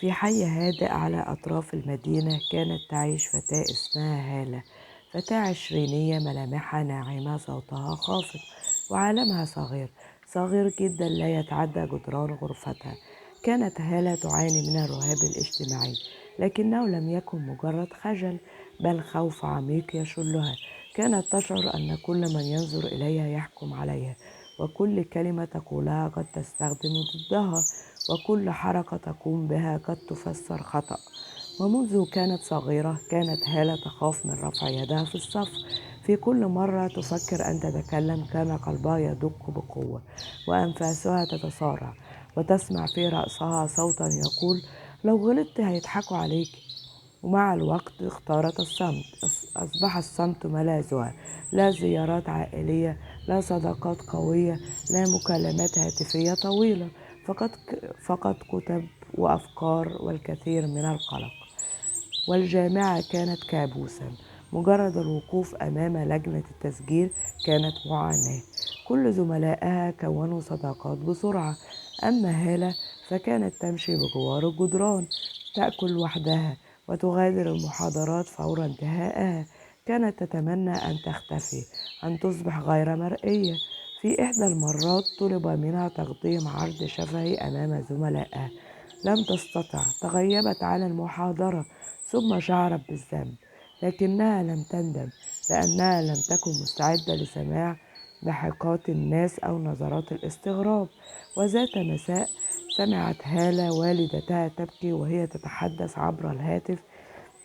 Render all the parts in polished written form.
في حي هادئ على أطراف المدينة كانت تعيش فتاة اسمها هالة، فتاة عشرينية، ملامحها ناعمة، صوتها خافت، وعالمها صغير صغير جدا لا يتعدى جدران غرفتها. كانت هالة تعاني من الرهاب الاجتماعي، لكنه لم يكن مجرد خجل، بل خوف عميق يشلها. كانت تشعر أن كل من ينظر إليها يحكم عليها، وكل كلمة تقولها قد تستخدم ضدها، وكل حركة تقوم بها قد تفسر خطأ. ومنذ كانت صغيرة كانت هالة تخاف من رفع يدها في الصف. في كل مرة تفكر أن تتكلم كان قلبها يدق بقوة وأنفاسها تتصارع، وتسمع في رأسها صوتا يقول: لو غلطت هيضحكوا عليك. ومع الوقت اختارت الصمت. أصبح الصمت ملاذها. لا زيارات عائلية، لا صداقات قوية، لا مكالمات هاتفية طويلة، فقط كتب وأفكار والكثير من القلق. والجامعة كانت كابوسا. مجرد الوقوف أمام لجنة التسجيل كانت معاناة. كل زملائها كونوا صداقات بسرعة، أما هالة فكانت تمشي بجوار الجدران، تأكل وحدها، وتغادر المحاضرات فور انتهائها. كانت تتمنى أن تختفي، أن تصبح غير مرئية. في إحدى المرات طلب منها تقديم عرض شفهي أمام زملائها، لم تستطع، تغيبت عن المحاضرة، ثم شعرت بالذنب، لكنها لم تندم لأنها لم تكن مستعدة لسماع ضحكات الناس أو نظرات الاستغراب. وذات مساء سمعت هالة والدتها تبكي وهي تتحدث عبر الهاتف: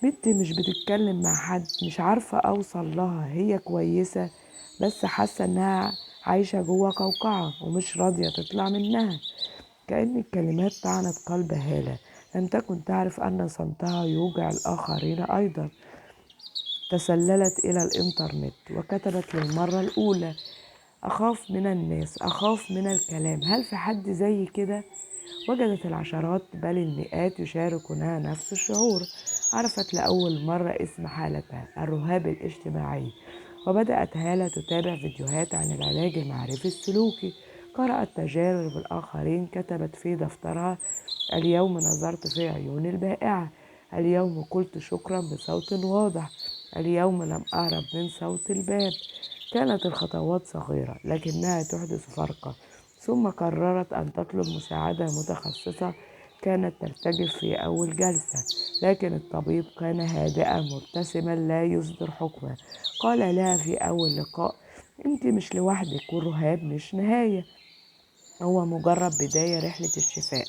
بنتي مش بتتكلم مع حد، مش عارفة أوصل لها، هي كويسة بس حاسة إنها عايشة جوه قوقعة ومش راضية تطلع منها. كأن الكلمات طعنت قلب هالة. لم تكن تعرف أن صمتها يوجع الآخرين أيضا. تسللت إلى الإنترنت وكتبت للمرة الأولى: أخاف من الناس، أخاف من الكلام، هل في حد زي كده؟ وجدت العشرات بل المئات يشاركونها نفس الشعور. عرفت لأول مرة اسم حالتها: الرهاب الاجتماعي. وبدأت هالة تتابع فيديوهات عن العلاج المعرفي السلوكي، قرأت تجارب الآخرين، كتبت في دفترها: اليوم نظرت في عيون البائعة، اليوم قلت شكرا بصوت واضح، اليوم لم أهرب من صوت الباب. كانت الخطوات صغيرة لكنها تحدث فرقا. ثم قررت أن تطلب مساعدة متخصصة. كانت ترتجف في أول جلسة، لكن الطبيب كان هادئا مبتسما لا يصدر حكما. قال لها في أول لقاء: أنت مش لوحدك، والرهاب مش نهاية، هو مجرد بداية رحلة الشفاء.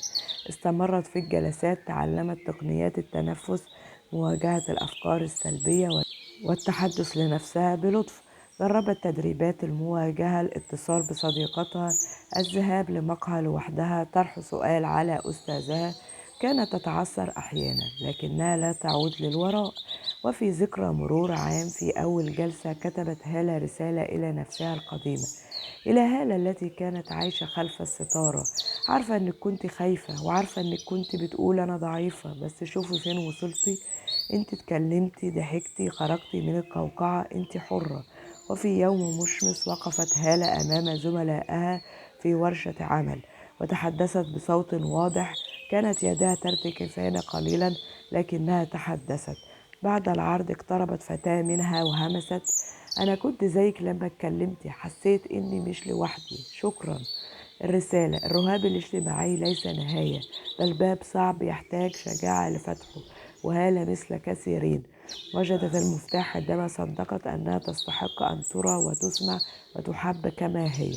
استمرت في الجلسات، تعلمت تقنيات التنفس، مواجهة الأفكار السلبية، والتحدث لنفسها بلطف. جربت تدريبات المواجهة، الاتصال بصديقتها، الذهاب لمقهى لوحدها، طرح سؤال على أستاذها. كانت تتعثر أحيانا لكنها لا تعود للوراء. وفي ذكرى مرور عام في أول جلسة كتبت هالة رسالة إلى نفسها القديمة، إلى هالة التي كانت عايشة خلف الستارة: عارفة إنك كنت خايفة، وعارفة إنك كنت بتقول أنا ضعيفة، بس شوفي فين وصلتي. انت اتكلمتي، ضحكتي، خرجتي من القوقعة، انت حرة. وفي يوم مشمس وقفت هالة أمام زملائها في ورشة عمل وتحدثت بصوت واضح. كانت يداها ترتجفان قليلا لكنها تحدثت. بعد العرض اقتربت فتاة منها وهمست: أنا كنت زيك لما اتكلمتي، حسيت إني مش لوحدي، شكرا. الرسالة: الرهاب الاجتماعي ليس نهاية، بل باب صعب يحتاج شجاعة لفتحه. وهالة مثل كثيرين وجدت المفتاح عندما صدقت أنها تستحق أن ترى وتسمع وتحب كما هي.